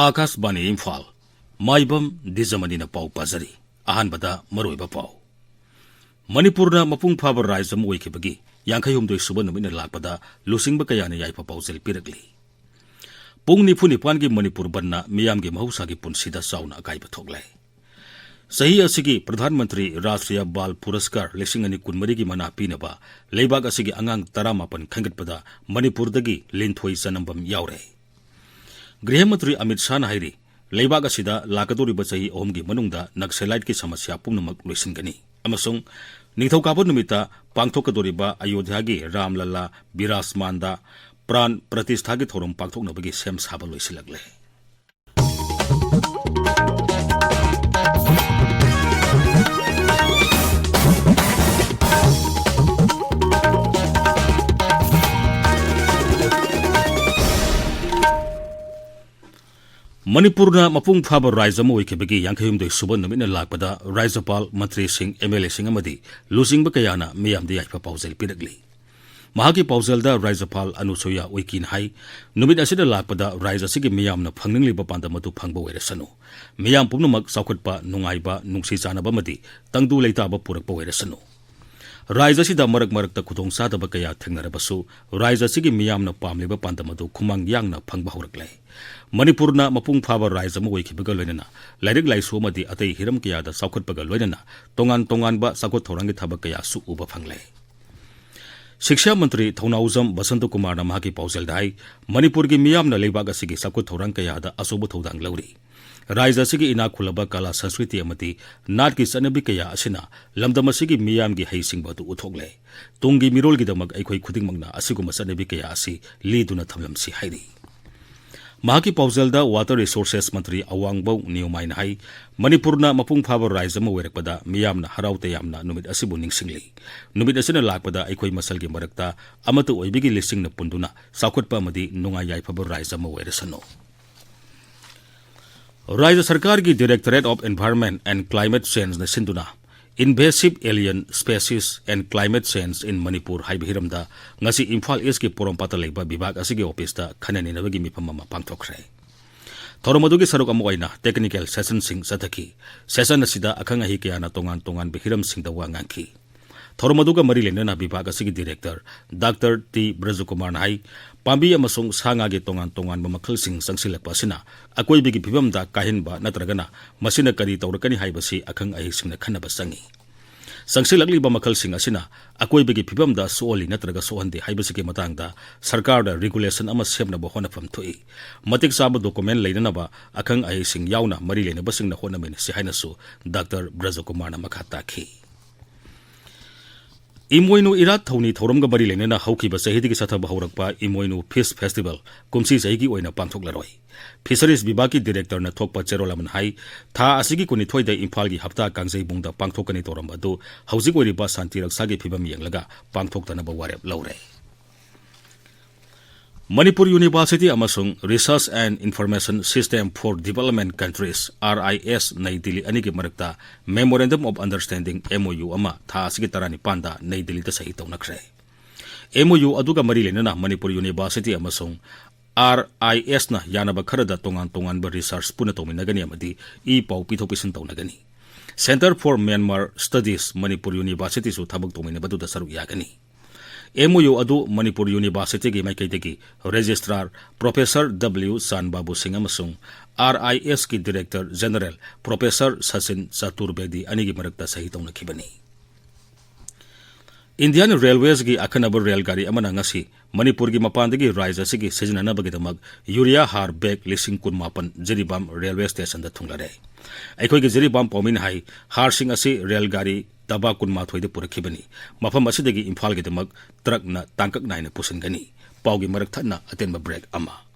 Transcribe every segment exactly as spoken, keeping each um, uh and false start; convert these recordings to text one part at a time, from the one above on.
ꯑꯥꯀꯥꯁꯕꯥꯅꯤ ꯏꯝꯐꯥꯜ, ꯃꯥꯏꯕꯝ ꯗꯤꯖꯃꯅꯤꯅ ꯄꯥꯎ ꯄꯥꯖꯔꯤ꯫ ꯑꯍꯥꯟꯕꯗ ꯃꯔꯨꯑꯣꯏꯕ ꯄꯥꯎ꯫ ꯃꯅꯤꯄꯨꯔꯅ ꯃꯄꯨꯡ ꯐꯥꯕ ꯔꯥꯏꯖ ꯑꯃ ꯑꯣꯏꯈꯤꯕꯒꯤ ꯌꯥꯡꯈꯩ ꯍꯨꯝꯗꯣꯏ ꯁꯨꯕ ꯅꯨꯃꯤꯠꯅ ꯂꯥꯛꯄꯗ ꯂꯨꯆꯤꯡꯕ ꯀꯌꯥꯅ ꯌꯥꯏꯐ ꯄꯥꯎꯖꯦꯜ ꯄꯤꯔꯛꯂꯤ꯫ ꯄꯨꯡ ꯅꯤꯐꯨ ꯅꯤꯄꯥꯟꯒꯤ ꯃꯅꯤꯄꯨꯔ ꯕꯟꯗꯅ ꯃꯤꯌꯥꯝꯒꯤ ꯃꯍꯧꯁꯥꯒꯤ ꯄꯨꯟꯁꯤꯗ ꯆꯥꯎꯅ ꯑꯀꯥꯏꯕ ꯊꯣꯛꯂꯦ꯫ ꯆꯍꯤ ꯑꯁꯤꯒꯤ ꯄ꯭ꯔꯙꯥꯟ ꯃꯟꯇ꯭ꯔꯤ ꯔꯥꯁꯇ꯭ꯔꯤꯌ ꯕꯥꯜ ꯄꯨꯔꯁꯀꯥꯔ ꯂꯤꯁꯤꯡ ꯑꯅꯤ ꯀꯨꯟꯃꯔꯤꯒꯤ ꯃꯅꯥ ꯄꯤꯅꯕ ꯂꯩꯕꯥꯛ ꯑꯁꯤꯒꯤ ꯑꯉꯥꯡ ꯇꯔꯥꯃꯥꯄꯟ ꯈꯟꯒꯠꯄꯗ ꯃꯅꯤꯄꯨꯔꯗꯒꯤ ꯂꯤꯟꯊꯣꯏ ꯆꯅꯝꯕꯝ ꯌꯥꯎꯔꯦ꯫ ꯒ꯭ꯔꯤꯍ ꯃꯟꯇ꯭ꯔꯤ ꯑꯃꯤꯠ ꯁꯥꯍꯅ ꯍꯥꯏꯔꯤ, ꯂꯩꯕꯥꯛ ꯑꯁꯤꯗ ꯂꯥꯛꯀꯗꯧꯔꯤꯕ ꯆꯍꯤ ꯑꯍꯨꯝꯒꯤ ꯃꯅꯨꯡꯗ ꯅꯛꯁꯂꯥꯏꯠꯀꯤ ꯁꯃꯁ꯭ꯌꯥ ꯄꯨꯝꯅꯃꯛ ꯂꯣꯏꯁꯤꯟꯒꯅꯤ ꯑꯃꯁꯨꯡ ꯅꯤꯡꯊꯧꯀꯥꯕ ꯅꯨꯃꯤꯠꯇ ꯄꯥꯡꯊꯣꯛꯀꯗꯧꯔꯤꯕ ꯑꯌꯣꯙ꯭ꯌꯥꯒꯤ ꯔꯥꯝꯂꯂꯥ ꯕꯤꯔꯥꯖꯃꯥꯟꯗ ꯄ꯭ꯔꯥꯟ ꯄ꯭ꯔꯇꯤꯁꯊꯥꯒꯤ ꯊꯧꯔꯝ ꯄꯥꯡꯊꯣꯛꯅꯕꯒꯤ ꯁꯦꯝ ꯁꯥꯕ ꯂꯣꯏꯁꯤꯜꯂꯛꯂꯦ꯫ ꯃꯅꯤꯄꯨꯔꯅ ꯃꯄꯨꯡ ꯐꯥꯕ ꯔꯥꯏꯖ ꯑꯃ ꯑꯣꯏꯈꯤꯕꯒꯤ ꯌꯥꯡꯈꯩ ꯍꯨꯝꯗꯣꯏ ꯁꯨꯕ ꯅꯨꯃꯤꯠꯅ ꯂꯥꯛꯄꯗ ꯔꯥꯖ꯭ꯌꯄꯥꯜ, ꯃꯟꯇ꯭ꯔꯤꯁꯤꯡ, ꯑꯦꯝ ꯑꯦꯜ ꯑꯦꯁꯤꯡ ꯑꯃꯗꯤ ꯂꯨꯆꯤꯡꯕ ꯀꯌꯥꯅ ꯃꯤꯌꯥꯝꯗ ꯌꯥꯏꯐ ꯄꯥꯎꯖꯦꯜ ꯄꯤꯔꯛꯂꯤ꯫ ꯃꯍꯥꯛꯀꯤ ꯄꯥꯎꯖꯦꯜꯗ ꯔꯥꯖ꯭ꯌꯄꯥꯜ ꯑꯅꯨꯁꯨꯌꯥ ꯎꯏꯀꯤꯅ ꯍꯥꯏ, ꯅꯨꯃꯤꯠ ꯑꯁꯤꯗ ꯂꯥꯛꯄꯗ ꯔꯥꯏꯖ ꯑꯁꯤꯒꯤ ꯃꯤꯌꯥꯝꯅ ꯐꯪꯅꯤꯡꯂꯤꯕ ꯄꯥꯟꯗꯝ ꯑꯗꯨ ꯐꯪꯕ ꯑꯣꯏꯔꯁꯅꯨ꯫ ꯃꯤꯌꯥꯝ ꯄꯨꯝꯅꯃꯛ ꯆꯥꯎꯈꯠꯄ, ꯅꯨꯡꯉꯥꯏꯕ, ꯅꯨꯡꯁꯤ ꯆꯥꯟꯅꯕ ꯑꯃꯗꯤ ꯇꯪꯗꯨ ꯂꯩꯇꯥꯕ ꯄꯨꯔꯛꯄ ꯑꯣꯏꯔꯁꯅꯨ꯫ ꯔꯥꯏꯖ ꯑꯁꯤꯗ ꯃꯔꯛ ꯃꯔꯛꯇ ꯈꯨꯗꯣꯡꯆꯥꯗꯕ ꯀꯌꯥ ꯊꯦꯡꯅꯔꯕꯁꯨ, ꯔꯥꯏꯖ ꯑꯁꯤꯒꯤ ꯃꯤꯌꯥꯝꯅ ꯄꯥꯝꯂꯤꯕ ꯄꯥꯟꯗꯝ ꯑꯗꯨ ꯈꯨꯃꯥꯡ ꯌꯥꯡꯅ ꯐꯪꯕ ꯍꯧꯔꯛꯂꯦ꯫ ꯃꯅꯤꯄꯨꯔꯅ ꯃꯄꯨꯡ ꯐꯥꯕ ꯔꯥꯏꯖ ꯑꯃ ꯑꯣꯏꯈꯤꯕꯒ ꯂꯣꯏꯅꯅ ꯂꯥꯏꯔꯤꯛ ꯂꯥꯏꯁꯨ ꯑꯃꯗꯤ ꯑꯇꯩ ꯍꯤꯔꯝ ꯀꯌꯥꯗ ꯆꯥꯎꯈꯠꯄꯒ ꯂꯣꯏꯅꯅ ꯇꯣꯉꯥꯟ ꯇꯣꯉꯥꯟꯕ ꯆꯥꯎꯈꯠ ꯊꯧꯔꯥꯡꯒꯤ ꯊꯕꯛ ꯀꯌꯥꯁꯨ ꯎꯕ ꯐꯪꯂꯦ꯫ ꯁꯤꯛꯁꯥ ꯃꯟꯇ꯭ꯔꯤ ꯊꯧꯅꯥꯎꯖꯝ ꯕꯁꯟꯇ ꯀꯨꯃꯥꯔꯅ ꯃꯍꯥꯛꯀꯤ ꯄꯥꯎꯖꯦꯜꯗ ꯍꯥꯏ, ꯃꯅꯤꯄꯨꯔꯒꯤ ꯃꯤꯌꯥꯝꯅ ꯂꯩꯕꯥꯛ ꯑꯁꯤꯒꯤ ꯆꯥꯎꯈꯠ ꯊꯧꯔꯥꯡ ꯀꯌꯥꯗ ꯑꯆꯧꯕ ꯊꯧꯗꯥꯡ ꯂꯧꯔꯤ꯫ ꯔꯥꯏꯖ ꯑꯁꯤꯒꯤ ꯏꯅꯥꯛ ꯈꯨꯜꯂꯕ ꯀꯂꯥ ꯁꯪꯁꯀ꯭ꯔꯤꯇꯤ ꯑꯃꯗꯤ ꯅꯥꯠꯀꯤ ꯆꯠꯅꯕꯤ ꯀꯌꯥ ꯑꯁꯤꯅ ꯂꯝꯗꯝ ꯑꯁꯤꯒꯤ ꯃꯤꯌꯥꯝꯒꯤ ꯍꯩꯁꯤꯡꯕ ꯑꯗꯨ ꯎꯠꯊꯣꯛꯂꯦ꯫ ꯇꯨꯡꯒꯤ ꯃꯤꯔꯣꯜꯒꯤꯗꯃꯛ ꯑꯩꯈꯣꯏ ꯈꯨꯗꯤꯡꯃꯛꯅ ꯑꯁꯤꯒꯨꯝꯕ ꯆꯠꯅꯕꯤ ꯀꯌꯥ ꯑꯁꯤ ꯂꯤꯗꯨꯅ ꯊꯝꯂꯝꯁꯤ ꯍꯥꯏꯔꯤ꯫ ꯃꯍꯥꯛꯀꯤ ꯄꯥꯎꯖꯦꯜꯗ Water Resources ꯃꯟꯇ꯭ꯔꯤ ꯑꯋꯥꯡꯕꯧ ꯅꯤꯌꯣꯃꯥꯏꯅ ꯍꯥꯏ, ꯃꯅꯤꯄꯨꯔꯅ ꯃꯄꯨꯡ ꯐꯥꯕ ꯔꯥꯏꯖ ꯑꯃ ꯑꯣꯏꯔꯛꯄꯗ ꯃꯤꯌꯥꯝꯅ ꯍꯔꯥꯎ ꯇꯌꯥꯝꯅ ꯅꯨꯃꯤꯠ ꯑꯁꯤꯕꯨ ꯅꯤꯡꯁꯤꯡꯂꯤ꯫ ꯅꯨꯃꯤꯠ ꯑꯁꯤꯅ ꯂꯥꯛꯄꯗ ꯑꯩꯈꯣꯏ ꯃꯁꯦꯜꯒꯤ ꯃꯔꯛꯇ ꯑꯃꯠꯇ ꯑꯣꯏꯕꯒꯤ ꯂꯤꯁꯤꯡꯅ ꯄꯨꯟꯗꯨꯅ ꯆꯥꯎꯈꯠꯄ ꯑꯃꯗꯤ ꯅꯨꯡꯉꯥꯏ ꯌꯥꯏꯐꯕ ꯔꯥꯏꯖ ꯑꯃ ꯑꯣꯏꯔꯁꯅꯨ꯫ ꯔꯥꯏꯖ ꯁꯔꯀꯥꯔꯒꯤ Directorate of Environment and Climate Changeꯅ ꯁꯤꯟꯗꯨꯅ Invasive Alien Species and Climate Change in Manipur ꯍꯥꯏꯕ ꯍꯤꯔꯝꯗ ꯉꯁꯤ ꯏꯝꯐꯥꯜ ꯏꯁꯀꯤ ꯄꯣꯔꯣꯝꯄꯥꯠꯇ ꯂꯩꯕ ꯕꯤꯚꯥꯒ ꯑꯁꯤꯒꯤ ꯑꯣꯐꯤꯁꯇ ꯈꯟꯅ ꯅꯩꯅꯕꯒꯤ ꯃꯤꯐꯝ ꯑꯃ ꯄꯥꯡꯊꯣꯛꯈ꯭ꯔꯦ꯫ ꯊꯧꯔꯝ ꯑꯗꯨꯒꯤ ꯁꯔꯨꯛ ꯑꯃ ꯑꯣꯏꯅ technical sessionꯁꯤꯡ ꯆꯠꯊꯈꯤ꯫ Session ꯑꯁꯤꯗ ꯑꯈꯪ ꯑꯍꯩ ꯀꯌꯥꯅ ꯇꯣꯉꯥꯟ ꯇꯣꯉꯥꯟꯕ ꯍꯤꯔꯝꯁꯤꯡꯗ ꯋꯥ ꯉꯥꯡꯈꯤ꯫ ꯊꯧꯔꯝ ꯑꯗꯨꯒ ꯃꯔꯤ ꯂꯩꯅꯅ ꯕꯤꯚꯥꯒ ꯑꯁꯤꯒꯤ director ꯗꯥꯛꯇꯔ ꯇꯤ ꯕ꯭ꯔꯖꯀꯨꯃꯥꯔꯅ ꯍꯥꯏ, ꯄꯥꯝꯕꯤ ꯑꯃꯁꯨꯡ ꯁꯥ ꯉꯥꯒꯤ ꯇꯣꯉꯥꯟ ꯇꯣꯉꯥꯟꯕ ꯃꯈꯜꯁꯤꯡ ꯆꯪꯁꯤꯜꯂꯛꯄ ꯑꯁꯤꯅ ꯑꯀꯣꯏꯕꯒꯤ ꯐꯤꯕꯝꯗ ꯀꯥꯏꯍꯟꯕ ꯅꯠꯇ꯭ꯔꯒꯅ ꯃꯁꯤꯅ ꯀꯔꯤ ꯇꯧꯔꯛꯀꯅꯤ ꯍꯥꯏꯕꯁꯤ ꯑꯈꯪ ꯑꯍꯩꯁꯤꯡꯅ ꯈꯟꯅꯕ ꯆꯪꯏ꯫ ꯆꯪꯁꯤꯜꯂꯛꯂꯤꯕ ꯃꯈꯜꯁꯤꯡ ꯑꯁꯤꯅ ꯑꯀꯣꯏꯕꯒꯤ ꯐꯤꯕꯝꯗ ꯁꯣꯛꯍꯜꯂꯤ ꯅꯠꯇ꯭ꯔꯒ ꯁꯣꯛꯍꯟꯗꯦ ꯍꯥꯏꯕꯁꯤꯒꯤ ꯃꯇꯥꯡꯗ ꯁꯔꯀꯥꯔꯗ regulation ꯑꯃ ꯁꯦꯝꯅꯕ ꯍꯣꯠꯅꯐꯝ ꯊꯣꯛꯏ꯫ ꯃꯇꯤꯛ ꯆꯥꯕ document ꯂꯩꯅꯅꯕ ꯑꯈꯪ ꯑꯍꯩꯁꯤꯡ ꯌꯥꯎꯅ ꯃꯔꯤ ꯂꯩꯅꯕꯁꯤꯡꯅ ꯍꯣꯠꯅꯃꯤꯟꯅꯁꯤ ꯍꯥꯏꯅꯁꯨ ꯗꯥꯛꯇꯔ ꯕ꯭ꯔꯖꯀꯨꯃꯥꯔꯅ ꯃꯈꯥ ꯇꯥꯈꯤ꯫ ꯏꯃꯣꯏꯅꯨ ꯏꯔꯥꯠ ꯊꯧꯅꯤ ꯊꯧꯔꯝꯒ ꯃꯔꯤ ꯂꯩꯅꯅ ꯍꯧꯈꯤꯕ ꯆꯍꯤꯗꯒꯤ ꯆꯠꯊꯕ ꯍꯧꯔꯛꯄ ꯏꯃꯣꯏꯅꯨ Fish Festival ꯀꯨꯝꯁꯤ ꯆꯍꯤꯒꯤ ꯑꯣꯏꯅ ꯄꯥꯡꯊꯣꯛꯂꯔꯣꯏ꯫ Fisheries ꯕꯤꯚꯥꯒꯀꯤ directorꯅ ꯊꯣꯛꯄ ꯆꯦꯔꯣꯜ ꯑꯃꯅ ꯍꯥꯏ, ꯊꯥ ꯑꯁꯤꯒꯤ ꯀꯨꯟꯅꯤꯊꯣꯏꯗ ꯏꯝꯐꯥꯜꯒꯤ ꯍꯞꯇꯥ ꯀꯥꯡꯖꯩꯕꯨꯡꯗ ꯄꯥꯡꯊꯣꯛꯀꯅꯤ ꯇꯧꯔꯝꯕ ꯑꯗꯨ ꯍꯧꯖꯤꯛ ꯑꯣꯏꯔꯤꯕ ꯁꯥꯟꯇꯤ ꯔꯛꯁꯥꯒꯤ ꯐꯤꯕꯝ ꯌꯦꯡꯂꯒ ꯄꯥꯡꯊꯣꯛꯇꯅꯕ ꯋꯥꯔꯦꯞ ꯂꯧꯔꯦ꯫ ꯃꯅꯤꯄꯨꯔ University ꯑꯃꯁꯨꯡ Research and Information System for Development Countries, R I S, ꯅꯩ ꯗꯤꯜꯂꯤ ꯑꯅꯤꯒꯤ ꯃꯔꯛꯇ Memorandum of Understanding, M O U, ꯑꯃ ꯊꯥ ꯑꯁꯤꯒꯤ ꯇꯔꯥꯅꯤꯄꯥꯟꯗ ꯅꯩ ꯗꯤꯜꯂꯤꯗ ꯁꯍꯤ ꯇꯧꯅꯈ꯭ꯔꯦ꯫ M O U ꯑꯗꯨꯒ ꯃꯔꯤ ꯂꯩꯅꯅ ꯃꯅꯤꯄꯨꯔ University ꯑꯃꯁꯨꯡ R I S ꯅ ꯌꯥꯅꯕ ꯈꯔꯗ ꯇꯣꯉꯥꯟ ꯇꯣꯉꯥꯟꯕ research ꯄꯨꯟꯅ ꯇꯧꯃꯤꯟꯅꯒꯅꯤ ꯑꯃꯗꯤ ꯏ ꯄꯥꯎ ꯄꯤꯊꯣꯛ ꯄꯤꯁꯤꯟ ꯇꯧꯅꯒꯅꯤ꯫ Centre for Myanmar Studies, Manipur Universityꯁꯨ ꯊꯕꯛ ꯇꯧꯃꯤꯟꯅꯕꯗꯨꯗ ꯁꯔꯨꯛ ꯌꯥꯒꯅꯤ꯫ M O U ꯑꯗꯨ ꯃꯅꯤꯄꯨꯔ Universityꯒꯤ ꯃꯥꯏꯀꯩꯗꯒꯤ Registrar Professor W ꯆꯥꯟꯕꯥꯕꯨ ꯁꯤꯡ ꯑꯃꯁꯨꯡ R I S ꯀꯤ Director General Professor ꯁꯆꯤꯟ ꯆꯇꯨꯔꯕꯦꯗꯤ ꯑꯅꯤꯒꯤ ꯃꯔꯛꯇ ꯁꯍꯤ ꯇꯧꯅꯈꯤꯕꯅꯤ꯫ Indian Railwaysꯒꯤ ꯑꯈꯟꯅꯕ ꯔꯦꯜ ꯒꯥꯔꯤ ꯑꯃꯅ ꯉꯁꯤ ꯃꯅꯤꯄꯨꯔꯒꯤ ꯃꯄꯥꯟꯗꯒꯤ ꯔꯥꯖ꯭ꯌ ꯑꯁꯤꯒꯤ ꯁꯤꯖꯤꯟꯅꯅꯕꯒꯤꯗꯃꯛ urea ꯍꯥꯔ bag ꯂꯤꯁꯤꯡ ꯀꯨꯟꯃꯥꯄꯟ ꯖꯤꯔꯤꯕꯥꯝ railway stationꯗ ꯊꯨꯡꯂꯔꯦ꯫ ꯑꯩꯈꯣꯏꯒꯤ ꯖꯤꯔꯤꯕꯥꯝ ꯄꯥꯎꯃꯤꯅ ꯍꯥꯏ, ꯍꯥꯔꯁꯤꯡ ꯑꯁꯤ ꯔꯦꯜ ꯒꯥꯔꯤ ꯗꯕꯥ ꯀꯨꯟꯃꯥꯊꯣꯏꯗ ꯄꯨꯔꯛꯈꯤꯕꯅꯤ꯫ ꯃꯐꯝ ꯑꯁꯤꯗꯒꯤ ꯏꯝꯐꯥꯜꯒꯤꯗꯃꯛ ꯇ꯭ꯔꯛꯅ ꯇꯥꯡꯀꯛ ꯅꯥꯏꯅ ꯄꯨꯁꯤꯟꯒꯅꯤ꯫ ꯄꯥꯎꯒꯤ ꯃꯔꯛ ꯊꯠꯅ ꯑꯇꯦꯟꯕ break ꯑꯃ꯫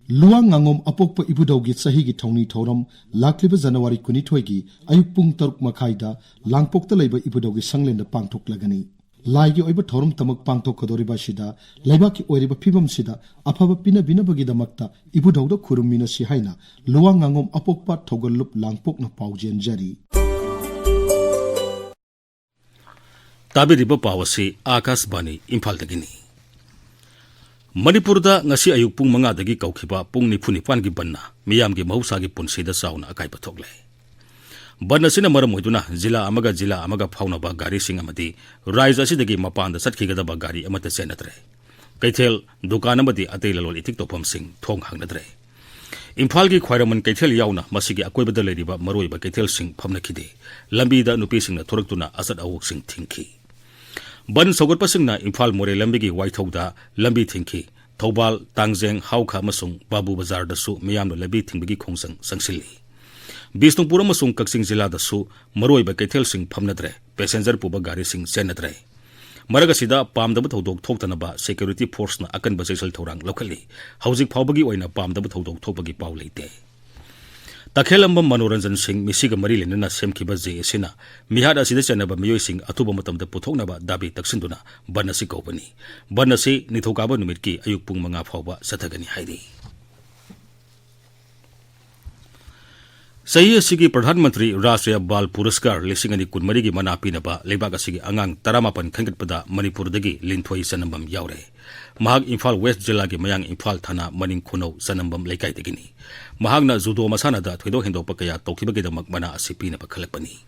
ꯂꯨꯋꯥꯡ ꯉꯥꯉꯣꯝ ꯑꯄꯣꯛꯄ ꯏꯕꯨꯙꯧꯒꯤ ꯆꯍꯤꯒꯤ ꯊꯧꯅꯤ ꯊꯧꯔꯝ ꯂꯥꯛꯂꯤꯕ ꯖꯅꯋꯥꯔꯤ ꯀꯨꯟꯅꯤꯊꯣꯏꯒꯤ ꯑꯌꯨꯛ ꯄꯨꯡ ꯇꯔꯨꯛ ꯃꯈꯥꯏꯗ ꯂꯥꯡꯄꯣꯛꯇ ꯂꯩꯕ ꯏꯕꯨꯙꯧꯒꯤ ꯁꯪꯂꯦꯟꯗ ꯄꯥꯡꯊꯣꯛꯂꯒꯅꯤ꯫ ꯂꯥꯏꯒꯤ ꯑꯣꯏꯕ ꯊꯧꯔꯝꯇꯃꯛ ꯄꯥꯡꯊꯣꯛꯀꯗꯧꯔꯤꯕ ꯑꯁꯤꯗ ꯂꯩꯕꯥꯛꯀꯤ ꯑꯣꯏꯔꯤꯕ ꯐꯤꯕꯝꯁꯤꯗ ꯑꯐꯕ ꯄꯤꯅꯕꯤꯅꯕꯒꯤꯗꯃꯛꯇ ꯏꯕꯨꯙꯧꯗ ꯈꯨꯔꯨꯝꯃꯤꯟꯅꯁꯤ ꯍꯥꯏꯅ ꯂꯨꯋꯥꯡ ꯉꯥꯉꯣꯝ ꯑꯄꯣꯛꯄ ꯊꯧꯒꯜꯂꯨꯞ ꯂꯥꯡꯄꯣꯛꯅ ꯄꯥꯎꯖꯦꯟꯖꯔꯤ꯫ ꯇꯥꯕꯤꯔꯤꯕ ꯄꯥꯎ ꯑꯁꯤ ꯑꯥꯀꯥꯁꯕꯥꯅꯤ ꯏꯝꯐꯥꯜꯗꯒꯤꯅꯤ꯫ ꯃꯅꯤꯄꯨꯔꯗ ꯉꯁꯤ ꯑꯌꯨꯛ ꯄꯨꯡ ꯃꯉꯥꯗꯒꯤ ꯀꯧꯈꯤꯕ ꯄꯨꯡ ꯅꯤꯐꯨ ꯅꯤꯄꯥꯟꯒꯤ ꯕꯟꯅ ꯃꯤꯌꯥꯝꯒꯤ ꯃꯍꯧꯁꯥꯒꯤ ꯄꯨꯟꯁꯤꯗ ꯆꯥꯎꯅ ꯑꯀꯥꯏꯕ ꯊꯣꯛꯂꯦ꯫ ꯕꯟ ꯑꯁꯤꯅ ꯃꯔꯝ ꯑꯣꯏꯗꯨꯅ ꯖꯤꯂꯥ ꯑꯃꯒ ꯖꯤꯂꯥ ꯑꯃꯒ ꯐꯥꯎꯅꯕ ꯒꯥꯔꯤꯁꯤꯡ ꯑꯃꯗꯤ ꯔꯥꯏꯖ ꯑꯁꯤꯗꯒꯤ ꯃꯄꯥꯟꯗ ꯆꯠꯈꯤꯒꯗꯕ ꯒꯥꯔꯤ ꯑꯃꯠꯇ ꯆꯦꯟꯅꯗ꯭ꯔꯦ꯫ ꯀꯩꯊꯦꯜ, ꯗꯨꯀꯥꯟ ꯑꯃꯗꯤ ꯑꯇꯩ ꯂꯂꯣꯟ ꯏꯇꯤꯛ ꯇꯧꯐꯝꯁꯤꯡ ꯊꯣꯡ ꯍꯥꯡꯅꯗ꯭ꯔꯦ꯫ ꯏꯝꯐꯥꯜꯒꯤ ꯈ꯭ꯋꯥꯏꯔꯝꯕꯟ ꯀꯩꯊꯦꯜ ꯌꯥꯎꯅ ꯃꯁꯤꯒꯤ ꯑꯀꯣꯏꯕꯗ ꯂꯩꯔꯤꯕ ꯃꯔꯨꯑꯣꯏꯕ ꯀꯩꯊꯦꯜꯁꯤꯡ ꯐꯝꯅꯈꯤꯗꯦ꯫ ꯂꯝꯕꯤꯗ ꯅꯨꯄꯤꯁꯤꯡꯅ ꯊꯣꯔꯛꯇꯨꯅ ꯑꯆꯠ ꯑꯋꯣꯛꯁꯤꯡ ꯊꯤꯡꯈꯤ꯫ ꯕꯟ ꯁꯧꯒꯠꯄꯁꯤꯡꯅ ꯏꯝꯐꯥꯜ ꯃꯣꯔꯦ ꯂꯝꯕꯤꯒꯤ ꯋꯥꯏꯊꯧꯗ ꯂꯝꯕꯤ ꯊꯤꯡꯈꯤ꯫ ꯊꯧꯕꯥꯜ, ꯇꯥꯡꯖꯦꯡ, ꯍꯥꯎꯈ ꯑꯃꯁꯨꯡ ꯕꯥꯕꯨ ꯕꯖꯥꯔꯗꯁꯨ ꯃꯤꯌꯥꯝꯅ ꯂꯝꯕꯤ ꯊꯤꯡꯕꯒꯤ ꯈꯣꯡꯖꯪ ꯆꯪꯁꯤꯜꯂꯤ꯫ ꯕꯤꯁꯅꯨꯄꯨꯔ ꯑꯃꯁꯨꯡ ꯀꯛꯆꯤꯡ ꯖꯤꯂꯥꯗꯁꯨ ꯃꯔꯨꯑꯣꯏꯕ ꯀꯩꯊꯦꯜꯁꯤꯡ ꯐꯝꯅꯗ꯭ꯔꯦ꯫ ꯄꯦꯁꯦꯟꯖꯔ ꯄꯨꯕ ꯒꯥꯔꯤꯁꯤꯡ ꯆꯦꯟꯅꯗ꯭ꯔꯦ꯫ ꯃꯔꯛ ꯑꯁꯤꯗ ꯄꯥꯝꯗꯕ ꯊꯧꯗꯣꯛ ꯊꯣꯛꯇꯅꯕ ꯁꯦꯀ꯭ꯌꯨꯔꯤꯇꯤ ꯐꯣꯔꯁꯅ ꯑꯀꯟꯕ ꯆꯦꯛꯁꯤꯜ ꯊꯧꯔꯥꯡ ꯂꯧꯈꯠꯂꯤ꯫ ꯍꯧꯖꯤꯛ ꯐꯥꯎꯕꯒꯤ ꯑꯣꯏꯅ ꯄꯥꯝꯗꯕ ꯊꯧꯗꯣꯛ ꯊꯣꯛꯄꯒꯤ ꯄꯥꯎ ꯂꯩꯇꯦ꯫ ꯇꯈꯦꯂꯝꯕꯝ ꯃꯅꯣꯔꯟꯖꯟ ꯁꯤꯡ ꯃꯤꯁꯤꯒ ꯃꯔꯤ ꯂꯩꯅꯅ ꯁꯦꯝꯈꯤꯕ ꯖꯦ ꯑꯦꯁꯤꯅ ꯃꯤꯍꯥꯠ ꯑꯁꯤꯗ ꯆꯦꯟꯅꯕ ꯃꯤꯑꯣꯏꯁꯤꯡ ꯑꯊꯨꯕ ꯃꯇꯝꯗ ꯄꯨꯊꯣꯛꯅꯕ ꯗꯥꯕꯤ ꯇꯛꯁꯤꯟꯗꯨꯅ ꯕꯟ ꯑꯁꯤ ꯀꯧꯕꯅꯤ꯫ ꯕꯟ ꯑꯁꯤ ꯅꯤꯡꯊꯧꯀꯥꯕ ꯅꯨꯃꯤꯠꯀꯤ ꯑꯌꯨꯛ ꯄꯨꯡ ꯃꯉꯥ ꯐꯥꯎꯕ ꯆꯠꯊꯒꯅꯤ ꯍꯥꯏꯔꯤ꯫ ꯆꯍꯤ ꯑꯁꯤꯒꯤ ꯄ꯭ꯔꯙꯥꯟ ꯃꯟꯇ꯭ꯔꯤ ꯔꯥꯁꯇ꯭ꯔꯤꯌ ꯕꯥꯜ ꯄꯨꯔꯁꯀꯥꯔ ꯂꯤꯁꯤꯡ ꯑꯅꯤ ꯀꯨꯟꯃꯔꯤꯒꯤ ꯃꯅꯥ ꯄꯤꯅꯕ ꯂꯩꯕꯥꯛ ꯑꯁꯤꯒꯤ ꯑꯉꯥꯡ ꯇꯔꯥꯃꯥꯄꯟ ꯈꯟꯒꯠꯄꯗ ꯃꯅꯤꯄꯨꯔꯗꯒꯤ ꯂꯤꯟꯊꯣꯏ ꯆꯅꯝꯕꯝ ꯌꯥꯎꯔꯦ꯫ ꯃꯍꯥꯛ ꯏꯝꯐꯥꯜ ꯋꯦꯁ ꯖꯤꯂꯥꯒꯤ ꯃꯌꯥꯡ ꯏꯝꯐꯥꯜ ꯊꯥꯅ ꯃꯅꯤꯡ ꯈꯨꯅꯧ ꯆꯅꯝꯕꯝ ꯂꯩꯀꯥꯏꯗꯒꯤꯅꯤ꯫ ꯃꯍꯥꯛꯅ ꯖꯨꯗꯣ ꯃꯁꯥꯟꯅꯗ ꯊꯣꯏꯗꯣꯛ ꯍꯦꯟꯗꯣꯛꯄ ꯀꯌꯥ ꯇꯧꯈꯤꯕꯒꯤꯗꯃꯛ ꯃꯅꯥ ꯑꯁꯤ ꯄꯤꯅꯕ ꯈꯜꯂꯛꯄꯅꯤ꯫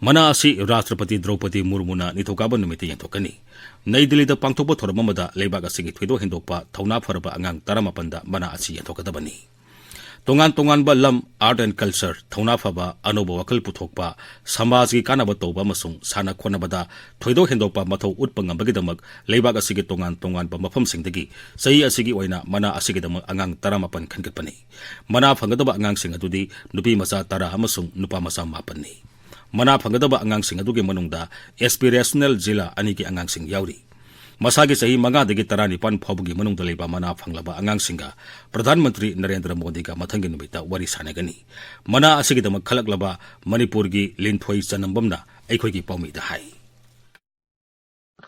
ꯃꯅꯥ ꯑꯁꯤ ꯔꯥꯁꯇ꯭ꯔꯄꯇꯤ ꯗ꯭ꯔꯧꯄꯗꯤ ꯃꯨꯔꯃꯨꯅ ꯅꯤꯡꯊꯧꯀꯥꯕ ꯅꯨꯃꯤꯠꯇ ꯌꯦꯟꯊꯣꯛꯀꯅꯤ꯫ ꯅꯩ ꯗꯤꯜꯂꯤꯗ ꯄꯥꯡꯊꯣꯛꯄ ꯊꯧꯔꯝ ꯑꯃꯗ ꯂꯩꯕꯥꯛ ꯑꯁꯤꯒꯤ ꯊꯣꯏꯗꯣꯛ ꯍꯦꯟꯗꯣꯛꯄ ꯊꯧꯅꯥ ꯐꯔꯕ ꯑꯉꯥꯡ ꯇꯔꯥꯃꯥꯄꯟꯗ ꯃꯅꯥ ꯑꯁꯤ ꯌꯦꯟꯊꯣꯛꯀꯗꯕꯅꯤ꯫ ꯇꯣꯉꯥꯟ ꯇꯣꯉꯥꯟꯕ ꯂꯝ, art and culture, ꯊꯧꯅꯥ ꯐꯕ, ꯑꯅꯧꯕ ꯋꯥꯈꯜ ꯄꯨꯊꯣꯛꯄ, ꯁꯃꯥꯖꯒꯤ ꯀꯥꯟꯅꯕ ꯇꯧꯕ ꯑꯃꯁꯨꯡ ꯁꯥꯟꯅ ꯈꯣꯠꯅꯕꯗ ꯊꯣꯏꯗꯣꯛ ꯍꯦꯟꯗꯣꯛꯄ ꯃꯊꯧ ꯎꯠꯄ ꯉꯝꯕꯒꯤꯗꯃꯛ ꯂꯩꯕꯥꯛ ꯑꯁꯤꯒꯤ ꯇꯣꯉꯥꯟ ꯇꯣꯉꯥꯟꯕ ꯃꯐꯝꯁꯤꯡꯗꯒꯤ ꯆꯍꯤ ꯑꯁꯤꯒꯤ ꯑꯣꯏꯅ ꯃꯅꯥ ꯑꯁꯤꯒꯤꯗꯃꯛ ꯑꯉꯥꯡ ꯇꯔꯥꯃꯥꯄꯟ ꯈꯟꯒꯠꯄꯅꯤ꯫ ꯃꯅꯥ ꯐꯪꯒꯗꯕ ꯑꯉꯥꯡꯁꯤꯡ ꯑꯗꯨꯗꯤ ꯅꯨꯄꯤ ꯃꯆꯥ ꯇꯔꯥ ꯑꯃꯁꯨꯡ ꯅꯨꯄꯥ ꯃꯆꯥ ꯃꯥꯄꯟꯅꯤ꯫ ꯃꯅꯥ ꯐꯪꯒꯗꯕ ꯑꯉꯥꯡꯁꯤꯡ ꯑꯗꯨꯒꯤ ꯃꯅꯨꯡꯗ aspirational ꯖꯤꯂꯥ ꯑꯅꯤꯒꯤ ꯑꯉꯥꯡꯁꯤꯡ ꯌꯥꯎꯔꯤ꯫ ꯃꯁꯥꯒꯤ ꯆꯍꯤ ꯃꯉꯥꯗꯒꯤ ꯇꯔꯥꯅꯤꯄꯥꯟ ꯐꯥꯎꯕꯒꯤ ꯃꯅꯨꯡꯗ ꯂꯩꯕ ꯃꯅꯥ ꯐꯪꯂꯕ ꯑꯉꯥꯡꯁꯤꯡꯒ ꯄ꯭ꯔꯙꯥꯟ ꯃꯟꯇ꯭ꯔꯤ ꯅꯔꯦꯟꯗ꯭ꯔ ꯃꯣꯗꯤꯒ ꯃꯊꯪꯒꯤ ꯅꯨꯃꯤꯠꯇ ꯋꯥꯔꯤ ꯁꯥꯟꯅꯒꯅꯤ꯫ ꯃꯅꯥ ꯑꯁꯤꯒꯤꯗꯃꯛ ꯈꯜꯂꯛꯂꯕ ꯃꯅꯤꯄꯨꯔꯒꯤ ꯂꯤꯟꯊꯣꯏ ꯆꯅꯝꯕꯝꯅ ꯑꯩꯈꯣꯏꯒꯤ ꯄꯥꯎꯃꯤꯗ ꯍꯥꯏ꯫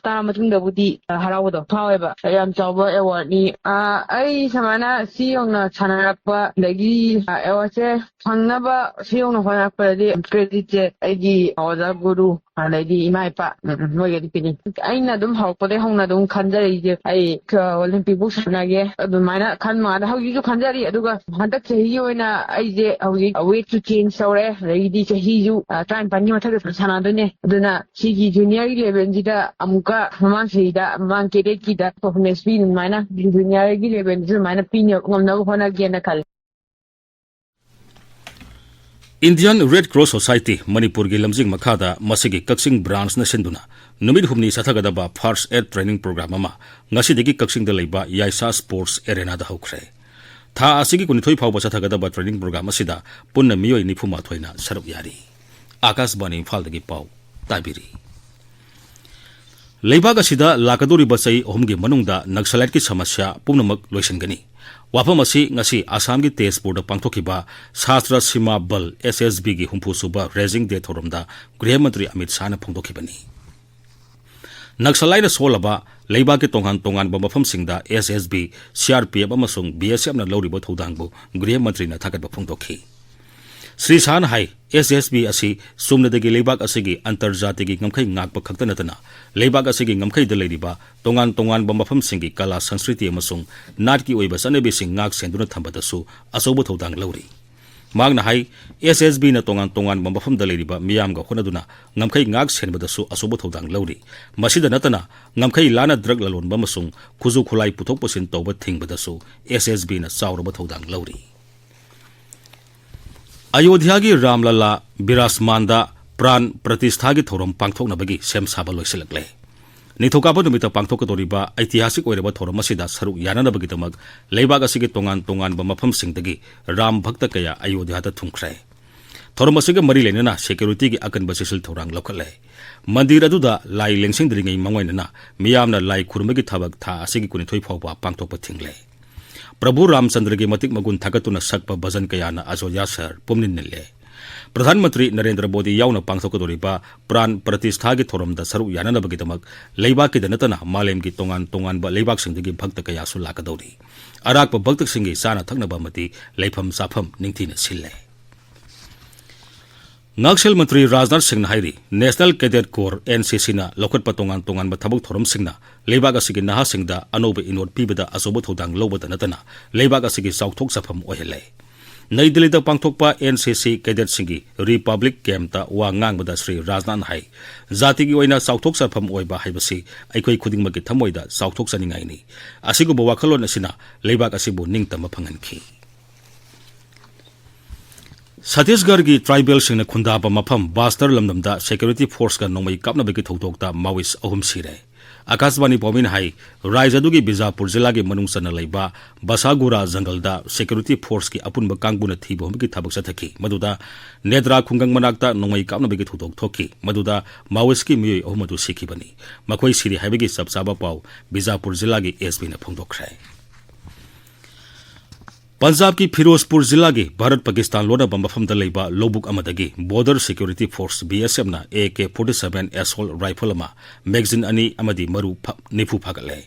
ꯇꯥꯔ ꯃꯇꯨꯡꯗꯕꯨꯗꯤ, ꯑ, ꯍꯔꯥꯎꯕꯗꯣ ꯐꯥꯎꯋꯦꯕ꯫ ꯌꯥꯝ ꯆꯥꯎꯕ ꯑꯦꯋꯥꯔꯗꯅꯤ꯫ ꯑ, ꯑꯩ ꯁꯨꯃꯥꯏꯅ ꯁꯤ ꯌꯧꯅ ꯁꯥꯟꯅꯔꯛꯄ, ꯑꯗꯒꯤ, ꯑ, ꯑꯦꯋꯥꯔꯗꯁꯦ ꯐꯪꯅꯕ ꯁꯤ ꯌꯧꯅ ꯍꯣꯠꯅꯔꯛꯄꯗꯗꯤ ꯀ꯭ꯔꯦꯗꯤꯠꯁꯦ ꯑꯩꯒꯤ ꯑꯣꯖꯥ ꯒꯨꯔꯨ ꯑꯗꯩꯗꯤ ꯏꯃꯥ ꯏꯄꯥ, ꯎꯝ, ꯎꯝ, ꯃꯣꯏꯒꯗꯤ ꯄꯤꯅꯤꯡ꯫ ꯑꯩꯅ ꯑꯗꯨꯝ ꯍꯧꯔꯛꯄꯗꯒꯤ ꯍꯧꯅ ꯑꯗꯨꯝ ꯈꯟꯖꯔꯛꯏꯁꯦ, ꯑꯩ, ꯑ, Olympic ꯕꯨꯛ ꯁꯥꯟꯅꯒꯦ ꯑꯗꯨꯃꯥꯏꯅ ꯈꯟꯕ ꯉꯥꯛꯇ꯫ ꯍꯧꯖꯤꯛꯁꯨ ꯈꯟꯖꯔꯤ, ꯑꯗꯨꯒ ꯍꯟꯗꯛ ꯆꯍꯤꯒꯤ ꯑꯣꯏꯅ ꯑꯩꯁꯦ ꯍꯧꯖꯤꯛ ꯋꯦꯠꯁꯨ ꯆꯦꯟꯖ ꯇꯧꯔꯦ, ꯑꯗꯒꯤꯗꯤ ꯆꯍꯤꯁꯨ, ꯑ, ꯇꯔꯥꯅꯤꯄꯥꯟꯒꯤ ꯃꯊꯛꯇ ꯁꯥꯟꯅꯗꯣꯏꯅꯦ꯫ ꯑꯗꯨꯅ ꯁꯤꯒꯤ ꯖꯨꯅꯤꯌꯔꯒꯤ ꯂꯦꯚꯦꯜꯁꯤꯗ ꯑꯃꯨꯛꯀ ꯃꯃꯥꯡ ꯆꯍꯤꯗ, ꯃꯃꯥꯡ ꯀꯦꯗꯦꯠꯀꯤꯗ ꯄꯔꯐꯣꯔꯃꯦꯟꯁ ꯄꯤꯅꯤ, ꯑꯗꯨꯃꯥꯏꯅ ꯖꯨꯅꯤꯌꯔꯒꯤ ꯂꯦꯚꯦꯜꯁꯨ ꯑꯗꯨꯃꯥꯏꯅ ꯄꯤꯅꯕ ꯉꯝꯅꯕ ꯍꯣꯠꯅꯒꯦꯅ ꯈꯜꯂꯤ꯫ Indian Red Cross Society ꯃꯅꯤꯄꯨꯔꯒꯤ ꯂꯝꯖꯤꯡ ꯃꯈꯥꯗ ꯃꯁꯤꯒꯤ ꯀꯛꯆꯤꯡ ꯕ꯭ꯔꯥꯟꯁꯅ ꯁꯤꯟꯗꯨꯅ ꯅꯨꯃꯤꯠ ꯍꯨꯝꯅꯤ ꯆꯠꯊꯒꯗꯕ First Aid Training Program ꯑꯃ ꯉꯁꯤꯗꯒꯤ ꯀꯛꯆꯤꯡꯗ ꯂꯩꯕ ꯌꯥꯏꯁꯥ Sports Arenaꯗ ꯍꯧꯈ꯭ꯔꯦ꯫ ꯊꯥ ꯑꯁꯤꯒꯤ ꯀꯨꯟꯅꯤꯊꯣꯏ ꯐꯥꯎꯕ ꯆꯠꯊꯒꯗꯕ training program ꯑꯁꯤꯗ ꯄꯨꯟꯅ ꯃꯤꯑꯣꯏ ꯅꯤꯐꯨ ꯃꯥꯊꯣꯏꯅ ꯁꯔꯨꯛ ꯌꯥꯔꯤ꯫ ꯑꯥꯀꯥꯁꯕꯥꯅꯤ ꯏꯝꯐꯥꯜꯗꯒꯤ ꯄꯥꯎ ꯇꯥꯕꯤꯔꯤ꯫ ꯂꯩꯕꯥꯛ ꯑꯁꯤꯗ ꯂꯥꯛꯀꯗꯧꯔꯤꯕ ꯆꯍꯤ ꯑꯍꯨꯝꯒꯤ ꯃꯅꯨꯡꯗ ꯅꯛꯁꯂꯥꯏꯠꯀꯤ ꯁꯃꯁ꯭ꯌꯥ ꯄꯨꯝꯅꯃꯛ ꯂꯣꯏꯁꯤꯟꯒꯅꯤ꯫ ꯋꯥꯐꯝ ꯑꯁꯤ ꯉꯁꯤ ꯑꯁꯥꯝꯒꯤ ꯇꯦꯖꯄꯨꯔꯗ ꯄꯥꯡꯊꯣꯛꯈꯤꯕ ꯁꯥꯁꯇ꯭ꯔ ꯁꯤꯃꯥ ꯕꯜ, S S Bꯒꯤ ꯍꯨꯝꯐꯨ ꯁꯨꯕ Raising Day ꯊꯧꯔꯝꯗ ꯒ꯭ꯔꯤꯍ ꯃꯟꯇ꯭ꯔꯤ ꯑꯃꯤꯠ ꯁꯥꯍꯅ ꯐꯣꯡꯗꯣꯛꯈꯤꯕꯅꯤ꯫ ꯅꯛꯁꯂꯥꯏꯠꯅ ꯁꯣꯜꯂꯕ ꯂꯩꯕꯥꯛꯀꯤ ꯇꯣꯉꯥꯟ ꯇꯣꯉꯥꯟꯕ ꯃꯐꯝꯁꯤꯡꯗ S S B, C R P F ꯑꯃꯁꯨꯡ B S Fꯅ ꯂꯧꯔꯤꯕ ꯊꯧꯗꯥꯡꯕꯨ ꯒ꯭ꯔꯤꯍ ꯃꯟꯇ꯭ꯔꯤꯅ ꯊꯥꯒꯠꯄ ꯐꯣꯡꯗꯣꯛꯈꯤ꯫ ꯁ꯭ꯔꯤ ꯁꯥꯍꯅ ꯍꯥꯏ, S S B ꯑꯁꯤ ꯆꯨꯝꯅꯗꯒꯤ ꯂꯩꯕꯥꯛ ꯑꯁꯤꯒꯤ ꯑꯟꯇꯔꯖꯥꯇꯤꯒꯤ ꯉꯝꯈꯩ ꯉꯥꯛꯄ ꯈꯛꯇ ꯅꯠꯇꯅ, ꯂꯩꯕꯥꯛ ꯑꯁꯤꯒꯤ ꯉꯝꯈꯩꯗ ꯂꯩꯔꯤꯕ ꯇꯣꯉꯥꯟ ꯇꯣꯉꯥꯟꯕ ꯃꯐꯝꯁꯤꯡꯒꯤ ꯀꯂꯥ, ꯁꯪꯁꯀ꯭ꯔꯤꯇꯤ ꯑꯃꯁꯨꯡ ꯅꯥꯠꯀꯤ ꯑꯣꯏꯕ ꯆꯠꯅꯕꯤꯁꯤꯡ ꯉꯥꯛ ꯁꯦꯟꯗꯨꯅ ꯊꯝꯕꯗꯁꯨ ꯑꯆꯧꯕ ꯊꯧꯗꯥꯡ ꯂꯧꯔꯤ꯫ ꯃꯍꯥꯛꯅ ꯍꯥꯏ, S S Bꯅ ꯇꯣꯉꯥꯟ ꯇꯣꯉꯥꯟꯕ ꯃꯐꯝꯗ ꯂꯩꯔꯤꯕ ꯃꯤꯌꯥꯝꯒ ꯍꯣꯠꯅꯗꯨꯅ ꯉꯝꯈꯩ ꯉꯥꯛ ꯁꯦꯟꯕꯗꯁꯨ ꯑꯆꯧꯕ ꯊꯧꯗꯥꯡ ꯂꯧꯔꯤ꯫ ꯃꯁꯤꯗ ꯅꯠꯇꯅ, ꯉꯝꯈꯩ ꯂꯥꯟꯅ ꯗ꯭ꯔꯒ ꯂꯂꯣꯟꯕ ꯑꯃꯁꯨꯡ ꯈꯨꯠꯁꯨ ꯈꯨꯠꯂꯥꯏ ꯄꯨꯊꯣꯛ ꯄꯨꯁꯤꯟ ꯇꯧꯕ ꯊꯤꯡꯕꯗꯁꯨ S S Bꯅ ꯆꯥꯎꯔꯕ ꯊꯧꯗꯥꯡ ꯂꯧꯔꯤ꯫ ꯑꯌꯣꯙ꯭ꯌꯥꯒꯤ ꯔꯥꯝꯂꯂꯥ ꯕꯤꯔꯥꯖꯃꯥꯟꯗ ꯄ꯭ꯔꯥꯟ ꯄ꯭ꯔꯇꯤꯁꯊꯥꯒꯤ ꯊꯧꯔꯝ ꯄꯥꯡꯊꯣꯛꯅꯕꯒꯤ ꯁꯦꯝ ꯁꯥꯕ ꯂꯣꯏꯁꯤꯜꯂꯛꯂꯦ꯫ ꯅꯤꯡꯊꯧꯀꯥꯕ ꯅꯨꯃꯤꯠꯇ ꯄꯥꯡꯊꯣꯛꯀꯗꯧꯔꯤꯕ ꯑꯩꯇꯤꯍꯥꯁꯤꯛ ꯑꯣꯏꯔꯕ ꯊꯧꯔꯝ ꯑꯁꯤꯗ ꯁꯔꯨꯛ ꯌꯥꯅꯅꯕꯒꯤꯗꯃꯛ ꯂꯩꯕꯥꯛ ꯑꯁꯤꯒꯤ ꯇꯣꯉꯥꯟ ꯇꯣꯉꯥꯟꯕ ꯃꯐꯝꯁꯤꯡꯗꯒꯤ ꯔꯥꯝ ꯚꯛꯇ ꯀꯌꯥ ꯑꯌꯣꯙ꯭ꯌꯥꯗ ꯊꯨꯡꯈ꯭ꯔꯦ꯫ ꯊꯧꯔꯝ ꯑꯁꯤꯒ ꯃꯔꯤ ꯂꯩꯅꯅ ꯁꯦꯀ꯭ꯌꯨꯔꯤꯇꯤꯒꯤ ꯑꯀꯟꯕ ꯆꯦꯛꯁꯤꯜ ꯊꯧꯔꯥꯡ ꯂꯧꯈꯠꯂꯦ꯫ ꯃꯟꯗꯤꯔ ꯑꯗꯨꯗ ꯂꯥꯏ ꯂꯦꯡꯁꯤꯟꯗ꯭ꯔꯤꯉꯩ ꯃꯥꯡꯑꯣꯏꯅꯅ ꯃꯤꯌꯥꯝꯅ ꯂꯥꯏ ꯈꯨꯔꯨꯝꯕꯒꯤ ꯊꯕꯛ ꯊꯥ ꯑꯁꯤꯒꯤ ꯀꯨꯟꯅꯤꯊꯣꯏ ꯐꯥꯎꯕ ꯄꯥꯡꯊꯣꯛꯄ ꯊꯤꯡꯂꯦ꯫ ꯄ꯭ꯔꯚꯨ ꯔꯥꯝꯆꯟꯗ꯭ꯔꯒꯤ ꯃꯇꯤꯛ ꯃꯒꯨꯟ ꯊꯥꯒꯠꯇꯨꯅ ꯁꯛꯄ ꯚꯖꯟ ꯀꯌꯥꯅ ꯑꯖꯣꯙ꯭ꯌꯥ ꯁꯍꯔ ꯄꯨꯝꯅꯤꯟ ꯅꯤꯜꯂꯦ꯫ ꯄ꯭ꯔꯙꯥꯟ ꯃꯟꯇ꯭ꯔꯤ ꯅꯔꯦꯟꯗ꯭ꯔ ꯃꯣꯗꯤ ꯌꯥꯎꯅ ꯄꯥꯡꯊꯣꯛꯀꯗꯧꯔꯤꯕ ꯄ꯭ꯔꯥꯟ ꯄ꯭ꯔꯇꯤꯁꯊꯥꯒꯤ ꯊꯧꯔꯝꯗ ꯁꯔꯨꯛ ꯌꯥꯅꯅꯕꯒꯤꯗꯃꯛ ꯂꯩꯕꯥꯛꯀꯤꯗ ꯅꯠꯇꯅ ꯃꯥꯂꯦꯝꯒꯤ ꯇꯣꯉꯥꯟ ꯇꯣꯉꯥꯟꯕ ꯂꯩꯕꯥꯛꯁꯤꯡꯗꯒꯤ ꯚꯛꯇ ꯀꯌꯥꯁꯨ ꯂꯥꯛꯀꯗꯧꯔꯤ꯫ ꯑꯔꯥꯛꯄ ꯚꯛꯇꯁꯤꯡꯒꯤ ꯆꯥꯅ ꯊꯛꯅꯕ ꯑꯃꯗꯤ ꯂꯩꯐꯝ ꯆꯥꯐꯝ ꯅꯤꯡꯊꯤꯅ ꯁꯤꯜꯂꯦ꯫ ꯉꯥꯛꯁꯦꯜ ꯃꯟꯇ꯭ꯔꯤ ꯔꯥꯖꯅꯥꯊ ꯁꯤꯡꯅ ꯍꯥꯏꯔꯤ, National Cadet Corps, N C C ꯅ ꯂꯧꯈꯠꯄ ꯇꯣꯉꯥꯟ ꯇꯣꯉꯥꯟꯕ ꯊꯕꯛ ꯊꯧꯔꯝꯁꯤꯡꯅ ꯂꯩꯕꯥꯛ ꯑꯁꯤꯒꯤ ꯅꯍꯥꯁꯤꯡꯗ ꯑꯅꯧꯕ ꯏꯅꯣꯠ ꯄꯤꯕꯗ ꯑꯆꯧꯕ ꯊꯧꯗꯥꯡ ꯂꯧꯕꯗ ꯅꯠꯇꯅ ꯂꯩꯕꯥꯛ ꯑꯁꯤꯒꯤ ꯆꯥꯎꯊꯣꯛꯆꯐꯝ ꯑꯣꯏꯍꯜꯂꯦ꯫ ꯅꯩ ꯗꯤꯜꯂꯤꯗ ꯄꯥꯡꯊꯣꯛꯄ N C C cadetꯁꯤꯡꯒꯤ Republic Campꯇ ꯋꯥ ꯉꯥꯡꯕꯗ ꯁ꯭ꯔꯤ ꯔꯥꯖꯅꯥꯊꯅ ꯍꯥꯏ, ꯖꯥꯇꯤꯒꯤ ꯑꯣꯏꯅ ꯆꯥꯎꯊꯣꯛꯆꯐꯝ ꯑꯣꯏꯕ ꯍꯥꯏꯕꯁꯤ ꯑꯩꯈꯣꯏ ꯈꯨꯗꯤꯡꯃꯛꯀꯤ ꯊꯃꯣꯏꯗ ꯆꯥꯎꯊꯣꯛꯆꯅꯤꯡꯉꯥꯏꯅꯤ꯫ ꯑꯁꯤꯒꯨꯝꯕ ꯋꯥꯈꯜꯂꯣꯟ ꯑꯁꯤꯅ ꯂꯩꯕꯥꯛ ꯑꯁꯤꯕꯨ ꯅꯤꯡꯇꯝꯕ ꯐꯪꯍꯟꯈꯤ꯫ ꯁꯠꯇꯤꯁꯒꯔꯒꯤ ꯇ꯭ꯔꯥꯏꯕꯦꯜꯁꯤꯡꯅ ꯈꯨꯟꯗꯥꯕ ꯃꯐꯝ ꯕꯥꯁꯇꯔ ꯂꯝꯗꯝꯗ ꯁꯦꯀ꯭ꯌꯨꯔꯤꯇꯤ ꯐꯣꯔꯁꯀ ꯅꯣꯡꯃꯩ ꯀꯥꯞꯅꯕꯒꯤ ꯊꯧꯗꯣꯛꯇ ꯃꯥꯋꯤꯁ ꯑꯍꯨꯝ ꯁꯤꯔꯦ꯫ ꯑꯀꯥꯁꯕꯥꯅꯤ ꯄꯥꯎꯃꯤꯅ ꯍꯥꯏ, ꯔꯥꯏꯖ ꯑꯗꯨꯒꯤ ꯕꯤꯖꯥꯄꯨꯔ ꯖꯤꯂꯥꯒꯤ ꯃꯅꯨꯡ ꯆꯟꯅ ꯂꯩꯕ ꯕꯁꯥꯒꯨꯔꯥ ꯖꯪꯒꯜꯗ ꯁꯦꯀ꯭ꯌꯨꯔꯤꯇꯤ ꯐꯣꯔꯁꯀꯤ ꯑꯄꯨꯟꯕ ꯀꯥꯡꯕꯨꯅ ꯊꯤꯕ ꯍꯨꯝꯕꯒꯤ ꯊꯕꯛ ꯆꯠꯊꯈꯤ, ꯃꯗꯨꯗ ꯅꯦꯗ꯭ꯔꯥ ꯈꯨꯡꯒꯪ ꯃꯅꯥꯛꯇ ꯅꯣꯡꯃꯩ ꯀꯥꯞꯅꯕꯒꯤ ꯊꯧꯗꯣꯛ ꯊꯣꯛꯈꯤ, ꯃꯗꯨꯗ ꯃꯥꯋꯤꯁꯀꯤ ꯃꯤꯑꯣꯏ ꯑꯍꯨꯝ ꯑꯗꯨ ꯁꯤꯈꯤꯕꯅꯤ꯫ ꯃꯈꯣꯏ ꯁꯤꯔꯦ ꯍꯥꯏꯕꯒꯤ ꯆꯞ ꯆꯥꯕ ꯄꯥꯎ ꯕꯤꯖꯥꯄꯨꯔ ꯖꯤꯂꯥꯒꯤ ꯑꯦꯁ ꯄꯤꯅ ꯐꯣꯡꯗꯣꯛꯈ꯭ꯔꯦ꯫ ꯄꯟꯖꯥꯕꯀꯤ ꯐꯤꯔꯣꯖꯄꯨꯔ ꯖꯤꯂꯥꯒꯤ ꯚꯥꯔꯠ ꯄꯥꯀꯤꯁꯇꯥꯟ ꯂꯣꯟꯅꯕ ꯃꯐꯝꯗ ꯂꯩꯕ ꯂꯧꯕꯨꯛ ꯑꯃꯗꯒꯤ Border Security Force, B S Fꯅ A K forty seven assault rifle ꯑꯃ, magazine ꯑꯅꯤ ꯑꯃꯗꯤ ꯃꯔꯨ ꯐ-, ꯅꯤꯐꯨ ꯐꯥꯒꯠꯂꯦ꯫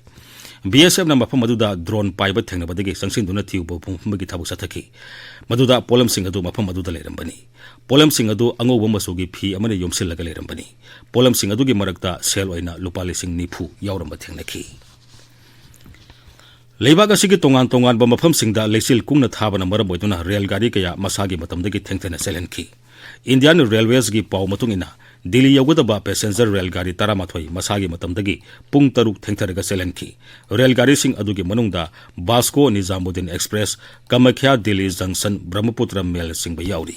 B S Fꯅ ꯃꯐꯝ ꯑꯗꯨꯗ drone ꯄꯥꯏꯕ ꯊꯦꯡꯅꯕꯗꯒꯤ ꯆꯪꯁꯤꯟꯗꯨꯅ ꯊꯤꯕ ꯍꯨꯝꯕꯒꯤ ꯊꯕꯛ ꯆꯠꯊꯈꯤ, ꯃꯗꯨꯗ ꯄꯣꯠꯂꯝꯁꯤꯡ ꯑꯗꯨ ꯃꯐꯝ ꯑꯗꯨꯗ ꯂꯩꯔꯝꯕꯅꯤ꯫ ꯄꯣꯠꯂꯝꯁꯤꯡ ꯑꯗꯨ ꯑꯉꯧꯕ ꯃꯆꯨꯒꯤ ꯐꯤ ꯑꯃꯅ ꯌꯣꯝꯁꯤꯜꯂꯒ ꯂꯩꯔꯝꯕꯅꯤ꯫ ꯄꯣꯠꯂꯝꯁꯤꯡ ꯑꯗꯨꯒꯤ ꯃꯔꯛꯇ ꯁꯦꯜ ꯑꯣꯏꯅ ꯂꯨꯄꯥ ꯂꯤꯁꯤꯡ ꯅꯤꯐꯨ ꯌꯥꯎꯔꯝꯕ ꯊꯦꯡꯅꯈꯤ꯫ ꯂꯩꯕꯥꯛ ꯑꯁꯤꯒꯤ ꯇꯣꯉꯥꯟ ꯇꯣꯉꯥꯟꯕ ꯃꯐꯝꯁꯤꯡꯗ ꯂꯩꯆꯤꯜ ꯀꯨꯡꯅ ꯊꯥꯕꯅ ꯃꯔꯝ ꯑꯣꯏꯗꯨꯅ ꯔꯦꯜ ꯒꯥꯔꯤ ꯀꯌꯥ ꯃꯁꯥꯒꯤ ꯃꯇꯝꯗꯒꯤ ꯊꯦꯡꯊꯅ ꯆꯦꯜꯍꯟꯈꯤ꯫ Indian Railwaysꯒꯤ ꯄꯥꯎ ꯃꯇꯨꯡ ꯏꯟꯅ, ꯗꯤꯜꯂꯤ ꯌꯧꯒꯗꯕ passenger ꯔꯦꯜ ꯒꯥꯔꯤ ꯇꯔꯥꯃꯥꯊꯣꯏ ꯃꯁꯥꯒꯤ ꯃꯇꯝꯗꯒꯤ ꯄꯨꯡ ꯇꯔꯨꯛ ꯊꯦꯡꯊꯔꯒ ꯆꯦꯜꯍꯟꯈꯤ꯫ ꯔꯦꯜ ꯒꯥꯔꯤꯁꯤꯡ ꯑꯗꯨꯒꯤ ꯃꯅꯨꯡꯗ ꯚꯥꯁꯀꯣ ꯅꯤꯖꯥꯃꯨꯗꯤꯟ ꯑꯦꯛꯁꯄ꯭ꯔꯦꯁ, ꯀꯃꯈ꯭ꯌꯥ ꯗꯤꯜꯂꯤ ꯖꯪꯁꯟ ꯕ꯭ꯔꯍ꯭ꯃꯄꯨꯇ꯭ꯔ ꯃꯦꯜꯅꯆꯤꯡꯕ ꯌꯥꯎꯔꯤ꯫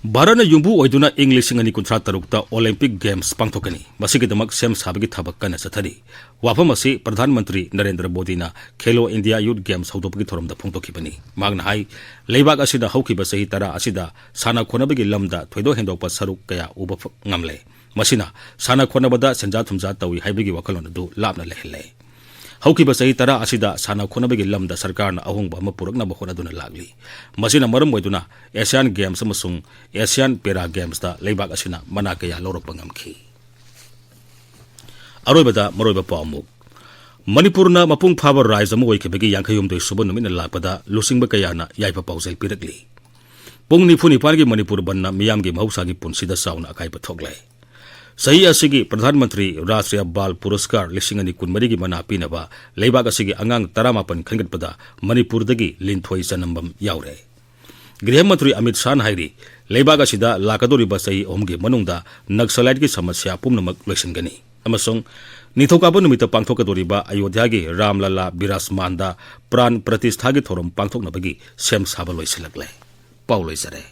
ꯚꯥꯔꯠꯅ ꯌꯨꯝꯕꯨ ꯑꯣꯏꯗꯨꯅ ꯏꯪ ꯂꯤꯁꯤꯡ ꯑꯅꯤ ꯀꯨꯟꯊ꯭ꯔꯥ ꯇꯔꯨꯛꯇ Olympic Games ꯄꯥꯡꯊꯣꯛꯀꯅꯤ꯫ ꯃꯁꯤꯒꯤꯗꯃꯛ ꯁꯦꯝ ꯁꯥꯕꯒꯤ ꯊꯕꯛ ꯀꯟꯅ ꯆꯠꯊꯔꯤ꯫ ꯋꯥꯐꯝ ꯑꯁꯤ ꯄ꯭ꯔꯙꯥꯟ ꯃꯟꯇ꯭ꯔꯤ ꯅꯔꯦꯟꯗ꯭ꯔ ꯃꯣꯗꯤꯅ ꯈꯦꯂꯣ ꯏꯟꯗꯤꯌꯥ ꯌꯨꯊ ꯒꯦꯝꯁ ꯍꯧꯗꯣꯛꯄꯒꯤ ꯊꯧꯔꯝꯗ ꯐꯣꯡꯗꯣꯛꯈꯤꯕꯅꯤ꯫ ꯃꯍꯥꯛꯅ ꯍꯥꯏ, ꯂꯩꯕꯥꯛ ꯑꯁꯤꯗ ꯍꯧꯈꯤꯕ ꯆꯍꯤ ꯇꯔꯥ ꯑꯁꯤꯗ ꯁꯥꯟꯅ ꯈꯣꯠꯅꯕꯒꯤ ꯂꯝꯗ ꯊꯣꯏꯗꯣꯛ ꯍꯦꯟꯗꯣꯛꯄ ꯁꯔꯨꯛ ꯀꯌꯥ ꯎꯕ ꯐ-, ꯉꯝꯂꯦ꯫ ꯃꯁꯤꯅ ꯁꯥꯟꯅ ꯈꯣꯠꯅꯕꯗ ꯁꯦꯟꯖꯥ ꯊꯨꯝꯖꯥ ꯇꯧꯏ ꯍꯥꯏꯕꯒꯤ ꯋꯥꯈꯜꯂꯣꯟ ꯑꯗꯨ ꯂꯥꯞꯅ ꯂꯩꯍꯜꯂꯦ꯫ ꯍꯧꯈꯤꯕ ꯆꯍꯤ ꯇꯔꯥ ꯑꯁꯤꯗ ꯁꯥꯟꯅ ꯈꯣꯠꯅꯕꯒꯤ ꯂꯝꯗ ꯁꯔꯀꯥꯔꯅ ꯑꯍꯣꯡꯕ ꯑꯃ ꯄꯨꯔꯛꯅꯕ ꯍꯣꯠꯅꯗꯨꯅ ꯂꯥꯛꯂꯤ꯫ ꯃꯁꯤꯅ ꯃꯔꯝ ꯑꯣꯏꯗꯨꯅ Asian Games ꯑꯃꯁꯨꯡ Asian Para Gamesꯇ ꯂꯩꯕꯥꯛ ꯑꯁꯤꯅ ꯃꯅꯥ ꯀꯌꯥ ꯂꯧꯔꯛꯄ ꯉꯝꯈꯤ꯫ ꯑꯔꯣꯏꯕꯗ ꯃꯔꯨꯑꯣꯏꯕ ꯄꯥꯎ ꯑꯃꯨꯛ꯫ ꯃꯅꯤꯄꯨꯔꯅ ꯃꯄꯨꯡ ꯐꯥꯕ ꯔꯥꯏꯖ ꯑꯃ ꯑꯣꯏꯈꯤꯕꯒꯤ ꯌꯥꯡꯈꯩ ꯍꯨꯝꯗꯣꯏ ꯁꯨꯕ ꯅꯨꯃꯤꯠꯅ ꯂꯥꯛꯄꯗ ꯂꯨꯆꯤꯡꯕ ꯀꯌꯥꯅ ꯌꯥꯏꯐ ꯄꯥꯎꯖꯦꯜ ꯄꯤꯔꯛꯂꯤ꯫ ꯄꯨꯡ ꯅꯤꯐꯨ ꯅꯤꯄꯥꯟꯒꯤ ꯃꯅꯤꯄꯨꯔ ꯕꯟꯗꯅ ꯃꯤꯌꯥꯝꯒꯤ ꯃꯍꯧꯁꯥꯒꯤ ꯄꯨꯟꯁꯤꯗ ꯆꯥꯎꯅ ꯑꯀꯥꯏꯕ ꯊꯣꯛꯂꯦ꯫ ꯆꯍꯤ ꯑꯁꯤꯒꯤ ꯄ꯭ꯔꯙꯥꯟ ꯃꯟꯇ꯭ꯔꯤ ꯔꯥꯁꯇ꯭ꯔꯤꯌꯥ ꯕꯥꯜ ꯄꯨꯔꯁꯀꯥꯔ ꯂꯤꯁꯤꯡ ꯑꯅꯤ ꯀꯨꯟꯃꯔꯤꯒꯤ ꯃꯅꯥ ꯄꯤꯅꯕ ꯂꯩꯕꯥꯛ ꯑꯁꯤꯒꯤ ꯑꯉꯥꯡ ꯇꯔꯥꯃꯥꯄꯟ ꯈꯟꯒꯠꯄꯗ ꯃꯅꯤꯄꯨꯔꯗꯒꯤ ꯂꯤꯟꯊꯣꯏ ꯆꯅꯝꯕꯝ ꯌꯥꯎꯔꯦ꯫ ꯒ꯭ꯔꯤꯍ ꯃꯟꯇ꯭ꯔꯤ ꯑꯃꯤꯠ ꯁꯥꯍꯅ ꯍꯥꯏꯔꯤ, ꯂꯩꯕꯥꯛ ꯑꯁꯤꯗ ꯂꯥꯛꯀꯗꯧꯔꯤꯕ ꯆꯍꯤ ꯑꯍꯨꯝꯒꯤ ꯃꯅꯨꯡꯗ ꯅꯛꯁꯂꯥꯏꯠꯀꯤ ꯁꯃꯁ꯭ꯌꯥ ꯄꯨꯝꯅꯃꯛ ꯂꯣꯏꯁꯤꯟꯒꯅꯤ꯫ ꯑꯃꯁꯨꯡ ꯅꯤꯡꯊꯧꯀꯥꯕ ꯅꯨꯃꯤꯠꯇ ꯄꯥꯡꯊꯣꯛꯀꯗꯧꯔꯤꯕ ꯑꯌꯣꯙ꯭ꯌꯥꯒꯤ ꯔꯥꯝꯂꯂꯥ ꯕꯤꯔꯥꯖꯃꯥꯟꯗ ꯄ꯭ꯔꯥꯟ ꯄ꯭ꯔꯇꯤꯁꯊꯥꯒꯤ ꯊꯧꯔꯝ ꯄꯥꯡꯊꯣꯛꯅꯕꯒꯤ ꯁꯦꯝ ꯁꯥꯕ ꯂꯣꯏꯁꯤꯜꯂꯛꯂꯦ꯫ ꯄꯥꯎ ꯂꯣꯏꯖꯔꯦ꯫